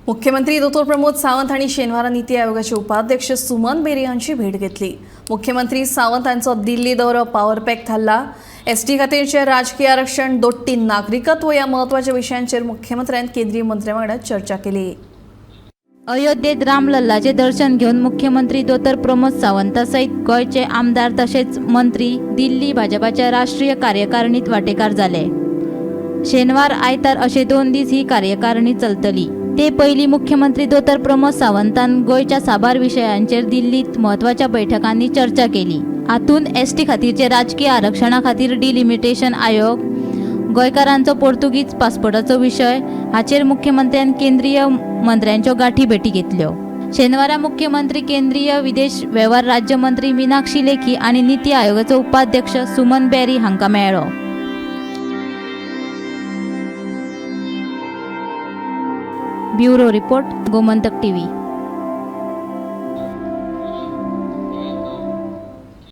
मुख्यमंत्री दोतोर प्रमोद सावंत हांणी शेनवारा निती आयोगाचे उपाध्यक्ष सुमन बेरी हांची भेट घेतली. मुख्यमंत्री सावंत हांचो दिल्ली दौरो पावर पॅक थारला. एसटी खातीरचे राजकीय आरक्षण, दोट्टी नागरिकत्व ह्या म्हत्वाच्या विशयांचेर मुख्यमंत्र्यान केंद्रीय मंत्र्या वांगडा चर्चा केली. अयोध्येत रामलल्लाचे दर्शन घेवन मुख्यमंत्री दोतोर प्रमोद सावंता सयत गोंयचे आमदार तशेंच मंत्री दिल्ली भाजपाच्या राष्ट्रीय कार्यकारिणीत वांटेकार जाले. शेनवार, आयतार अशे 2 दीस ही कार्यकारिणी चलतली. ते पयलीं मुख्यमंत्री दोतोर प्रमोद सावंतान गोंयच्या साबार विशयांचेर दिल्लीत म्हत्वाच्या बैठकांनी चर्चा केली. हातूंत एसटी खातीरचे राजकीय आरक्षणा खातीर डिलिमिटेशन आयोग, गोंयकारांचो पोर्तुगीज पासपोर्टाचो विशय हाचेर मुख्यमंत्र्यान केंद्रीय मंत्र्यांच्यो गाठी भेटी घेतल्यो. शेनवारा मुख्यमंत्री केंद्रीय विदेश वेव्हार राज्यमंत्री मीनाक्षी लेखी आनी निती आयोगाचो उपाध्यक्ष सुमन बेरी हांकां मेळ्ळो. Bureau report, Gomantak TV.